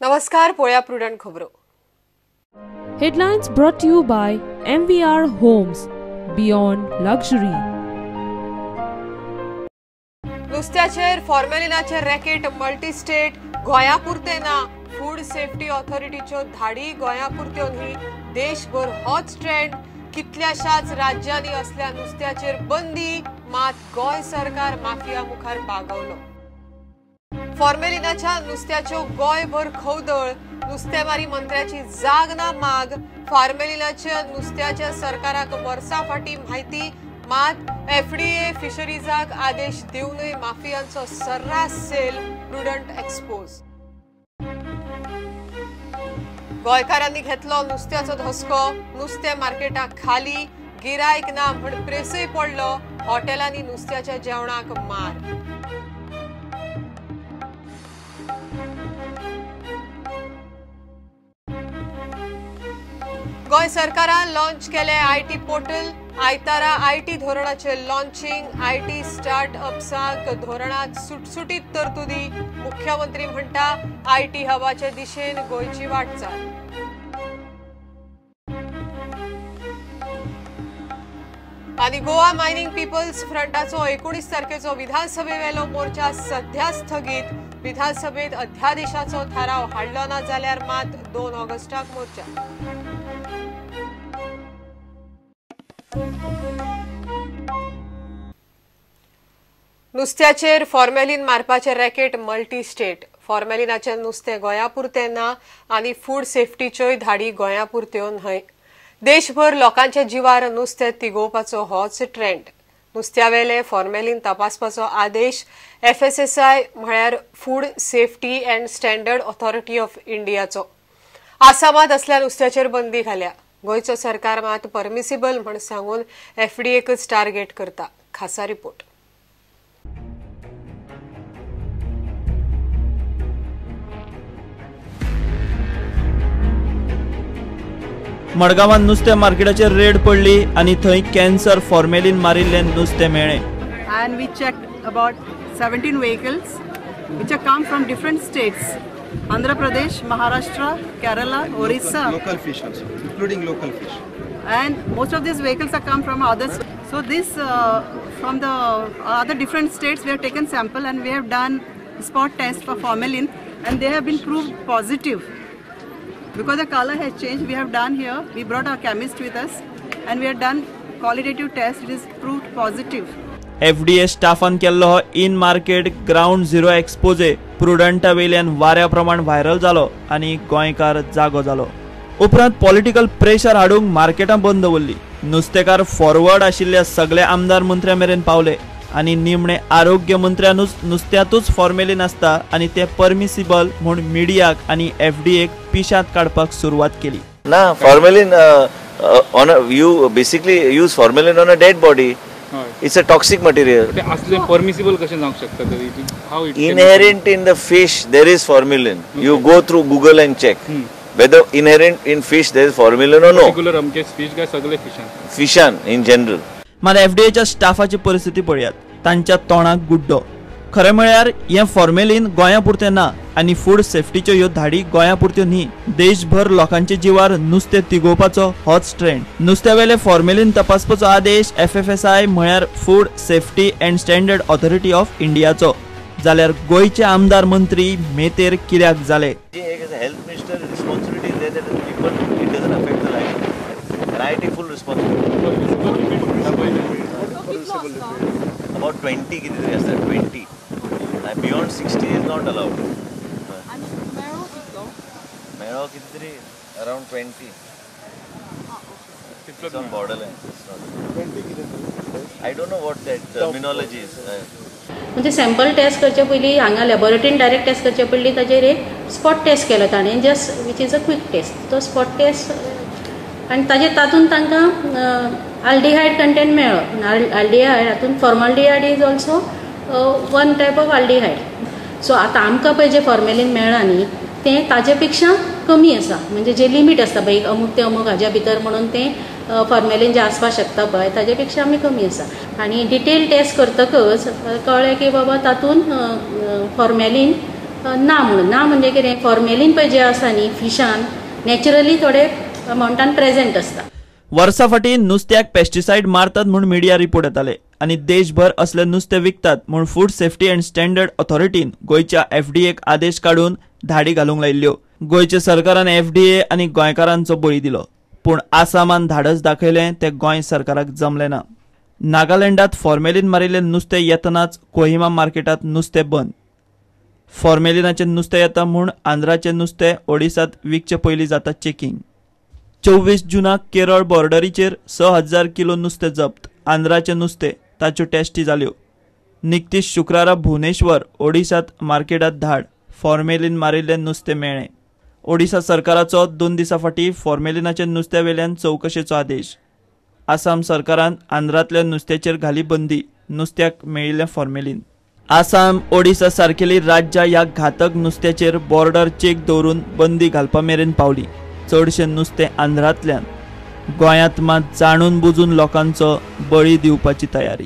नमस्कार, पळया प्रुडंट खबरो. Headlines brought to you by MVR Homes, Beyond Luxury. नुस्त्याचेर फॉर्मेलिनाचे रॅकेट मल्टी स्टेट, गोंया पुरते ना. फूड सेफ्टी ऑथॉरिटीच्यो धाडी गोंया पुरत्यो न्ही, देशभर होच ट्रेंड. कितल्याशाच राज्यांनी असल्या नुस्त्याचेर बंदी, मात गोंय सरकार माफिया मुखार बागवलो. फॉर्मेलिनाच्या नुस्त्याच्यो गोंयभर खवदळ, नुस्तेमारी मंत्र्याची जाग ना माग. फॉर्मेलिनाच्या नुस्त्याच्या सरकाराक वर्सा फाटी म्हायती, मात एफडीए फिशरीजाक आदेश दिवनूय माफियांचो सर्रास सेल प्रुडंट एक्सपोज. गोंयकारांनी घेतलो नुस्त्याचो धसको, नुस्तें मार्केटाक खाली, गिरायक ना म्हण प्रेसय पडलो, हॉटेलांनी नुस्त्याच्या जेवणाक मार. गोंय सरकारान लॉन्च केले IT portal. आयतारा IT धोरणाचे लॉन्चिंग, IT स्टार्टअप्सांक धोरणात सुटसुटीत तरतुदी. मुख्यमंत्री म्हणटा IT हबाचे दिशेन गोंयची वाटचाल. आनी गोवा मायनिंग पीपल्स फ्रंटाचो 19 तारखेचो विधानसभेवेलो मोर्चा सध्या स्थगीत. विधानसभेत अध्यादेशाचो थाराव हाडलो ना जाल्यार मात 2 ऑगस्टाक मोर्चा. नुस्त्याचेर फॉर्मेलिन मारपाचे रॅकेट मल्टी स्टेट. फॉर्मेलिनाचे नुस्तें गोंया पुरतें ना आनी फूड सेफ्टीच्योय धाडी गोंया पुरत्यो न्हय. देशभर लोकांच्या जिवार नुस्तें तिगोवपाचो होच ट्रेंड. नुस्त्यावेले फॉर्मेलिन तपासपाचो आदेश एफएसएसआय म्हळ्यार food safety and standard authority of इंडियाचो. आसामात असल्या नुस्त्याचेर बंदी घाल्या. गोंयचो सरकार मात परमिसिबल म्हण सांगून एफडीएकच टार्गेट करता. खासा रिपोर्ट. मडगांवांत नुस्तें मार्केटाचेर रेड पडली आनी थंय कॅन्सर फॉर्मेलिन मारिल्लें नुस्तें मेळ्ळें. And we checked about 17 vehicles which have come from different states, Andhra Pradesh, Maharashtra, Kerala, Orissa. Local fish also, including local fish. And most of these vehicles have come from others. So this from the other different states we have taken sample and we have done spot test for formalin and they have been proved positive. Because the color has changed, we have done here, we brought our chemist with us and we have done qualitative test, it is proved positive. FDA Staffan केल्लो हो in market ground zero expose प्रुडंटा वयल्यान वाऱ्या प्रमाण viral जालो आनी गोंयकार जागो जालो. उपरांत पॉलिटिकल प्रेशर हाडूंक मार्केटां बंद दवरली. नुस्तेकार फॉरवर्ड आशिल्ल्या सगल्या आमदार मंत्र्यां मेरेन पावले आनी निमणे आरोग्य मंत्र्यानूच नुस्त्यांतूच फॉर्मेलिन आसता आनी ते परमिसिबल म्हूण मिडियाक आनी एफडीएक पिशांत काडपाक सुरवात केली. ना, formalin on you basically use formalin on a dead body. It's a toxic material. असले परमिसिबल कशें जावंक शकता? How it inherent in the fish there is formalin. You go through Google and check whether inherent in fish there is formalin or no. Particular अमके fish काय सगळे फिशान? फिशान in general. मात एफडीएच्या स्टाफाची परिस्थिती पळयात, तांच्या तोंडाक गुड्डो. खरें म्हळ्यार हें फॉर्मेलिन गोंया पुरतें ना आनी फूड सेफ्टीच्यो ह्यो धाडी गोंया पुरत्यो न्ही, देशभर लोकांच्या जिवार नुस्तें तिगोवपाचो होच ट्रेंड. नुस्त्यावेले फॉर्मेलिन तपासपाचो आदेश एफएफएसआय म्हळ्यार food safety and standard authority of इंडियाचो. जाल्यार गोंयचे आमदार मंत्री मेतेर कित्याक जाले? Health minister responsibility is there that people it doesn't affect the life and I take full responsibility. About 20 किती तरी असतात, 20. Beyond 60 is not allowed. मेळो किती तरी around 20. It's on borderline. It's not. I don't know what that terminology is. म्हणजे sample taste करचे पयलीं हांगा लॅबोरेटरीन डायरेक्ट टेस्ट करचे पयलीं ताजेर एक स्पॉट टेस्ट केलो ताणें, just which is a quick test. तो स्पॉट टेस्ट आनी ताजेर तातूंत तांकां आल्डिहायड कंटेंट मेळ्ळो. आल्डिहायड हातूंत formaldehyde is also one type of aldehyde. So आतां आमकां पळय जें फॉर्मेलीन मेळ्ळां न्ही तें ताजे पेक्षा कमी आसा, म्हणजे जे लिमीट आसता पळय अमूक तें अमूक हाज्या भितर म्हणून तें फॉर्मेलीन जें आसपाक शकता पळय ताजे पेक्षा आमी कमी आसा. आनी डिटेल टेस्ट करतकच कळ्ळें की बाबा तातूंत फॉर्मेलीन ना म्हणून. ना म्हणजे कितें, फॉर्मेलीन पळय जें आसा न्ही फिशान नॅचरली थोडे अमावंटान प्रेजेंट आसता. वर्सा फाटीं नुस्त्याक पेस्टिसायड मारतात म्हूण मिडिया रिपोर्ट येताले आनी देशभर असले नुस्तें विकतात म्हूण फूड सेफ्टी अँड स्टँडर्ड ऑथॉरिटीन गोंयच्या एफडीएक आदेश काडून धाडी घालूंक लायिल्ल्यो. गोंयच्या सरकारान एफडीए आनी गोंयकारांचो बळी दिलो, पूण आसामान धाडस दाखयलें तें गोंय सरकाराक जमलें ना. नागालँडात फॉर्मेलीन मारिल्लें नुस्तें येतनाच कोहिमा मार्केटांत नुस्तें बंद. फॉर्मेलिनाचें नुस्तें येता म्हूण आंध्राचें नुस्तें ओडिसांत विकचे पयलीं जाता चेकिंग. 24 जुनाक केरळ बॉर्डरीचेर 6000 किलो नुस्तें जप्त. आंध्राचें नुस्तें, ताच्यो टेस्टी जाल्यो. निकतीच शुक्रारा भुवनेश्वर ओडिसांत मार्केटांत धाड, फॉर्मेलीन मारिल्लें नुस्तें मेळ्ळें. ओडिसा सरकाराचो 2 दिसां फाटीं फॉर्मेलिनाच्या नुस्त्या वेल्यान चवकशेचो आदेश. आसाम सरकारान आंध्रांतल्या नुस्त्याचेर घाली बंदी, नुस्त्याक मेळिल्लें फॉर्मेलीन. आसाम ओडिसा सारकेली राज्यां ह्या घातक नुस्त्याचेर बॉर्डर चेक दवरून बंदी घालपा मेरेन पावली. चडशें नुस्तें आंध्रांतल्यान. गोंयांत मात जाणून बुजून लोकांचो बळी दिवपाची तयारी.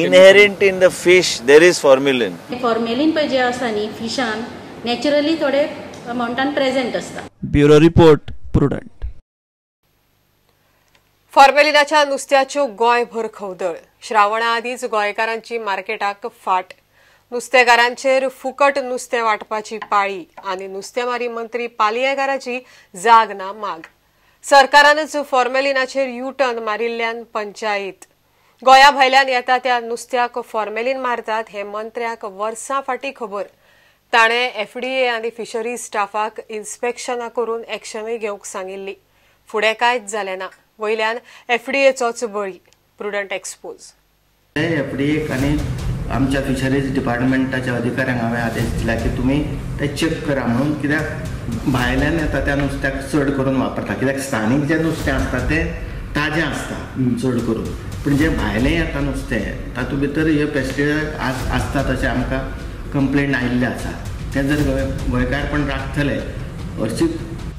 Inherent in the fish there is formalin. Formalin पळय जें आसा न्ही फिशान नॅचरली थोडे अमावंटान प्रेजेंट आसता. Bureau report, Prudent. फॉर्मेलिनाच्या नुस्त्याच्यो गोंयभर खवदळ. श्रावणा आदींच गोंयकारांची मार्केटाक फाट. नुस्तेकारांचेर फुकट नुस्तें वांटपाची पाळी आनी नुस्तेमारी मंत्री पालयेकाराची जाग ना माग. सरकारानच फॉर्मेलिनाचेर यू टर्न मारिल्ल्यान पंचायत. गोंया भायल्यान येता त्या नुस्त्याक फॉर्मेलीन मारतात हें मंत्र्याक वर्सां फाटीं खबर. ताणें एफडीए आनी फिशरीज स्टाफाक इन्स्पेक्शनां करून एक्शनूय घेवंक सांगिल्ली. फुडें कांयच जालें ना. वयल्यान एफडीएचोच बळी. Prudent expose. एफडीएक आनी आमच्या फिशरीज डिपार्टमेंटाच्या अधिकाऱ्यांक हांवें आदेश दिला की तुमी ते चॅक करा म्हणून, कित्याक भायल्यान येता त्या नुस्त्याक चड करून वापरता, कित्याक स्थानीक जें नुस्तें आसता तें ताजें आसता चड करून, पूण जें भायलें येता नुस्तें तातूंत भितर हे पेस्टिसायड आसता तशें आमकां कंप्लेंट आयिल्लें आसा. तें जर गोंयकार पण राखतले हरशीं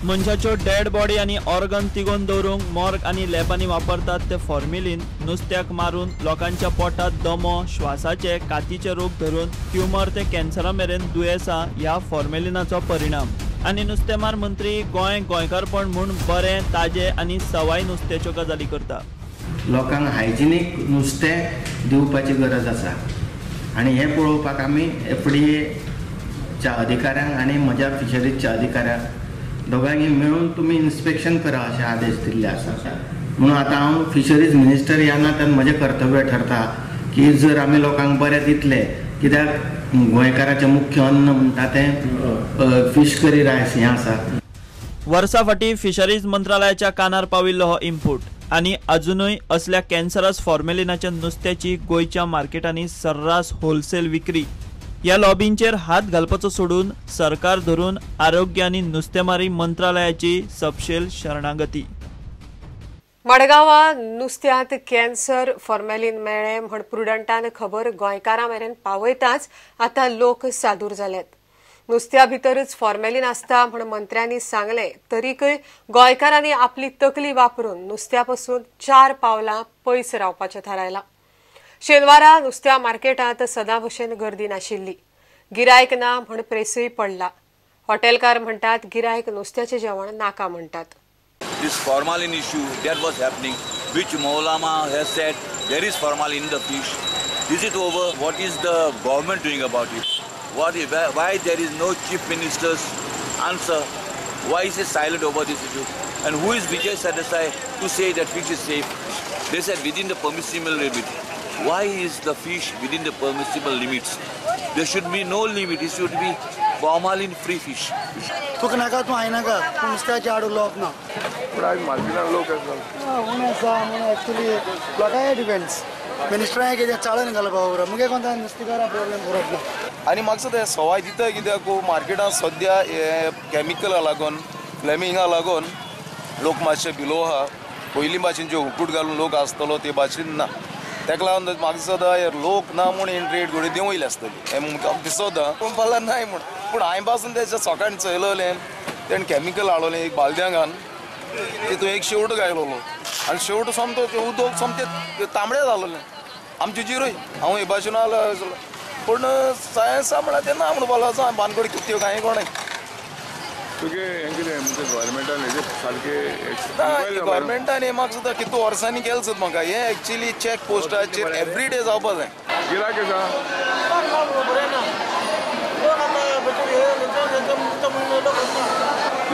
मनशाच्यो डेड बॉडी आनी ऑर्गन तिगोवन दवरूंक मॉर्ग आनी लॅबांनी वापरतात ते फॉर्मेलीन नुस्त्याक मारून लोकांच्या पोटांत दमो, श्वासाचे, कातीचे रोग धरून ट्युमर ते कॅन्सरा मेरेन दुयेंसां ह्या फॉर्मेलिनाचो परिणाम. आनी नुस्तेमार मंत्री गोंय गोंयकारपण म्हूण बरें ताजें आनी सवाय नुस्त्याच्यो गजाली करता. लोकांक हायजिनीक नुस्तें दिवपाची गरज आसा आनी हें पळोवपाक आमी एफडीएच्या अधिकाऱ्यांक आनी म्हज्या फिशरीजच्या अधिकाऱ्यांक दोगांनी मेळून तुमी इन्स्पेक्शन करा अशे आदेश दिल्ले आसा. म्हणून आतां हांव फिशरीज मिनिस्टर ह्या नात्यान म्हजें कर्तव्य ठरता की जर आमी लोकांक बरें दितले, कित्याक गोंयकाराचें मुख्य अन्न म्हणटा तें फीश करी रायस हें आसा. वर्सां फाटीं फिशरीज मंत्रालयाच्या कानार पाविल्लो हो इनपूट आनी अजुनूय असल्या कॅन्सरस फॉर्मेलिनाच्या नुस्त्याची गोंयच्या मार्केटांनी सर्रास होलसेल विक्री. ह्या लॉबींचेर हात घालपाचो सोडून सरकार धरून आरोग्य आनी नुस्तेमारी मंत्रालयाची सपशेल शरणागती. मडगांवां नुस्त्यांत कॅन्सर फॉर्मेलीन मेळ्ळें म्हण प्रुडंटान खबर गोंयकारां मेरेन पावयताच आतां लोक सादूर जाल्यात. नुस्त्या भितरच फॉर्मेलीन आसता म्हण मंत्र्यांनी सांगलें तरीकय गोंयकारांनी आपली तकली वापरून नुस्त्या पसून 4 पावलां पयस रावपाचें थारायलां. शेनवारा नुस्त्या मार्केटांत सदां भशेन गर्दी नाशिल्ली. गिरायक ना म्हण प्रेसूय पडला. हॉटेलकार म्हणटात गिरायक नुस्त्याचें जेवण नाका म्हणटात. This formalin issue that was happening, which Maulama has said there is formalin in the fish. Is it over? What is the government doing about it? Why there is no chief minister's answer? Why is he silent over this issue? And who is Vijay Sardesai to say that fish is safe? They said within the permissible limit. Why is the fish within the permissible limits? There should be no limit. It should be formalin free fish. तुका नाका तूं आयनाका पूण नुस्त्याचें आड उलोवप ना. पूण आयज मार्केटान लोक आसा उणें आसा म्हणून एक्चुली लोकांय डिपेंड्स. मिनिस्टरांय कितें चाळून घालपा उरप मुगे कोणता नुस्तेकारां प्रॉब्लेम उरप ना. आनी म्हाका तें सवाय दिता कित्याक मार्केटान सद्या हे कॅमिकला लागून फ्लॅमिंगा लागून लोक मातशे बिलो आहा. पयलीं भाशेन जे हुकूट घालून लोक आसतलो ते भाशेन ना. ताका लागून म्हाका दिसता लोक ना म्हूण हें रेट घोडी देंवयली आसतली हें म्हाका दिसता. पूण पाल्यार नाय म्हूण पूण हांवें पासून तें सकाळीं चोयलोलें तेणें कॅमिकल हाडलोलें एक बालद्यां घालून तितून एक शेवटो घायलोलो आनी शेवटो सोमतो उदक सोमतें तांबडें जालोलें. आमचें जिरोय हांव हे भाशेन पूण सायन्सा म्हळ्यार तें ना म्हणपाक लागलो बानगोड कितें कांय कोणें तुगे हें कितें म्हणजे गव्हर्मेंटान हेजेर सारकें ना गव्हर्मेंटान हें म्हाका सुद्दां कितू वर्सांनी केलें सुद्दां म्हाका हें एक्चुली चॅक पोस्टाचेर एवरी डे जावपा जाय. गिरायक आसा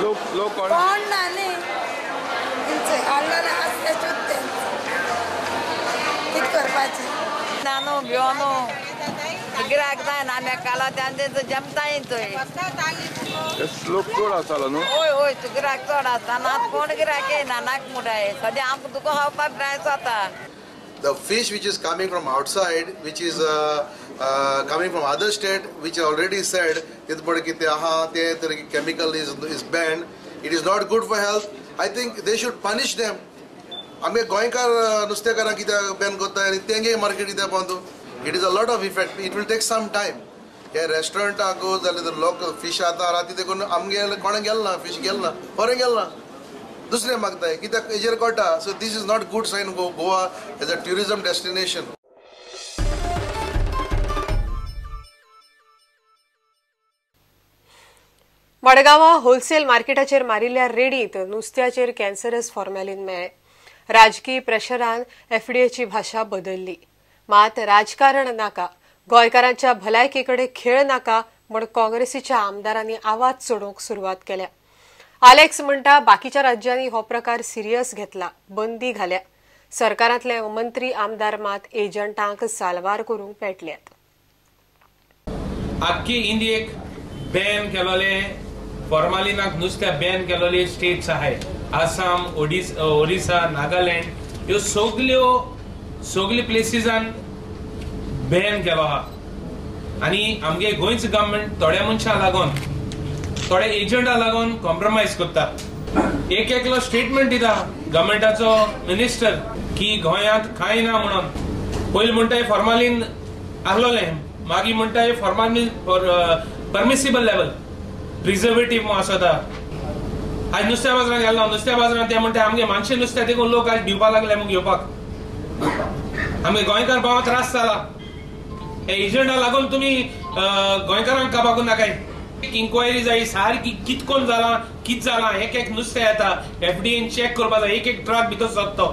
लोक लोक कोण ना न्ही कितें करपाचें नानो भिवनो गिरायक जायना आमी काला तेंचे जमताय थंय लोक चड आसतालो न्हू. हय हय गिरायक चड आसता ना कोण गिरायक येयना नाक मुडाय सद्या आमकां तुका खावपाक त्रास जाता. The fish which is coming from outside, which is coming from other state, which already said chemical is banned, it is not good for health. I think they should punish them. आमगे गोंयकार नुस्तेकारांक कित्याक Ben करता आनी तेंगे market कित्याक बंद? It is a lot of effect. It will take some time. हे रेस्टॉरंटाक जाल्यार लोक फिश आतां राती देखून आमगे कोणें गेल ना, फिश गेल ना, बरें गेल ना, दुसरें मागताय कित्याक हेजेर कळटा. So this is not good sign Goa as a tourism destination. मडगांवां होलसेल मार्केटाचेर मारिल्ल्या रेडींत नुस्त्याचेर कॅन्सरस फॉर्मेलिन मेळ्ळें. राजकी प्रेशरान एफडीएची भाशा बदलली. मात राजकारण नाका, गोंयकारांच्या भलायके कडेन खेळ नाका म्हूण काँग्रेसीच्या आमदारांनी आवाज चडोवंक सुरवात केल्या. आलेक्स म्हणटा बाकीच्या राज्यांनी हो प्रकार सिरियस घेतला, बंदी घाल्या. सरकारांतले मंत्री आमदार मात एजंटांक साल्वार करूंक पेटल्यात. आख्खी इंडियेक बॅन केलोले फॉर्मालिनाक नुस्त्या बॅन केलोले स्टेट्स आहाय. आसाम, ओडिसा, नागालँड ह्यो सगल्यो सगळे प्लेसीसान बॅन केलो आहा. आनी आमगे गोंयच गव्हर्मेंट थोड्या मनशां लागून थोड्या एजंटा लागून कॉम्प्रोमायज करता. एक एकलो स्टेटमेंट दिता गव्हर्मेंटाचो मिनिस्टर की गोंयांत कांय ना म्हणून. पयलीं म्हणटाय फॉर्मालीन आहलोलें, मागीर म्हणटाय फॉर्मालीन परमिसिबल लेवल प्रिजर्वेटीव आसता. आज नुस्त्या बाजारांत गेलो, नुस्त्या बाजारांत ते म्हणटा आमगे मानशे नुस्त्या देखून लोक आज भिवपाक लागले म्हूण घेवपाक. आमगे गोंयकार भावा त्रास जाला. हे एजंटा लागून तुमी गोंयकारांक काबाकून नाकाय. इन्क्वायरी जाय सारकी कितकोन जालां कित जालां. एक एक नुस्तें येता एफडीएन चॅक करपा जाय, एक एक ट्रक भितर सोदतो.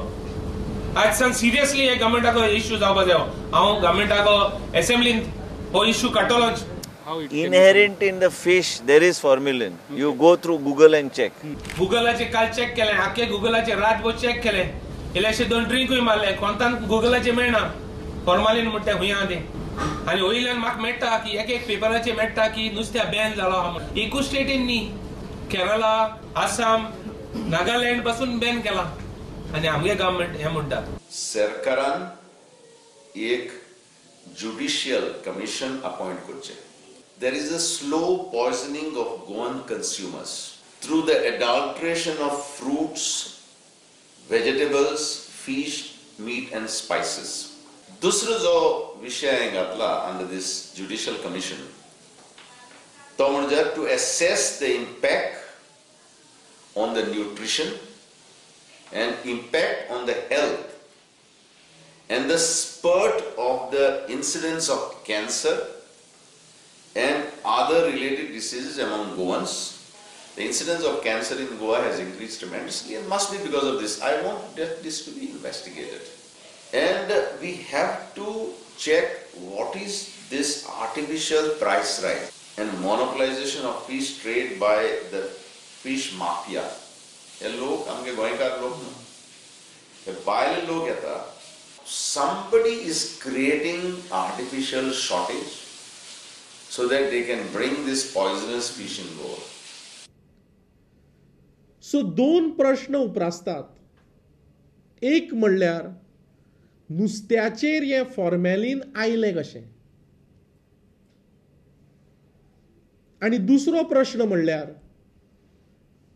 आज सान सिरियसली हे गव्हर्मेंटाचो इश्यू जावपा जाय. हांव गव्हर्मेंटाचो एसेंब्लीन हो issue काडटलोच. Inherent in the fish there is formalin. You go through Google and check. गुगलाचे काल चॅक केलें, आख्खे गुगलाचे रातभर चॅक केलें, इल्लेशे दोन ड्रिंकूय मारले, कोणतान गुगलाचे मेळना फॉर्मालीन म्हणटा खंय आहा तें. आनी वयल्यान म्हाका मेळटा की एक एक पेपराचेर मेळटा की नुस्त्या बॅन जालो आहा म्हूण. एकूच स्टेटीन न्ही, केरला, आसाम, नागालँड पासून बॅन केला आनी आमगे गव्हर्मेंट हें म्हणटा. सरकारान एक ज्युडिशियल कमिशन अपॉइंट करचें. There is a slow poisoning of Goan consumers through the adulteration of fruits, vegetables, fish, meat and spices. दुसरो जो विषय हांवें घातला under this judicial commission तो म्हणजे to assess the impact on the nutrition and impact on the health and the spurt of the incidence of cancer and other related diseases among Goans. The incidence of cancer in Goa has increased tremendously and must be because of this. I want that this to be investigated. And we have to check what is this artificial price rise and monopolization of fish trade by the fish mafia. हे लोक आमगे गोंयकार लोक न्हू, हे भायले लोक येता. Somebody is creating artificial shortage so that they can bring this poisonous fish in Goa. So दोन प्रश्न उप्रासतात. एक म्हणल्यार नुस्त्याचेर हें फॉर्मेलीन आयलें कशें, आनी दुसरो प्रश्न म्हणल्यार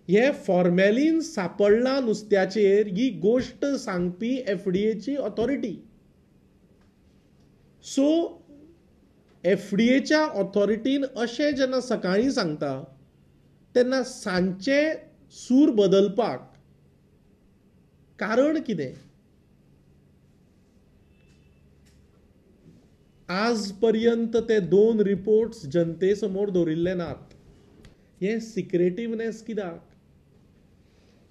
हें फॉर्मेलीन सापडलां नुस्त्याचेर ही गोश्ट सांगपी एफडीएची ऑथॉरिटी. सो एफडीएच्या ऑथॉरिटीन अशें जेन्ना सकाळीं सांगता तेन्ना सांजचे सूर बदलपाक कारण कितें? आज पर्यंत ते 2 रिपोर्ट्स जनते समोर दवरिल्ले नात. हें सिक्रेटिवनेस कित्याक?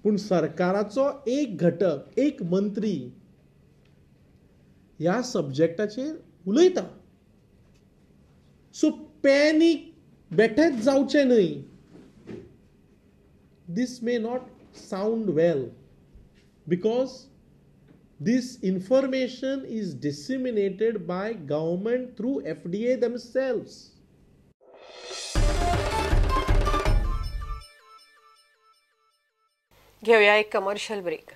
पूण सरकाराचो एक घटक, एक मंत्री ह्या सब्जेक्टाचेर उलयता. सो पॅनीक बेठेच जावचें न्हय. This may not sound well because this information is disseminated by government through FDA themselves. घेऊया एक कमर्शियल ब्रेक.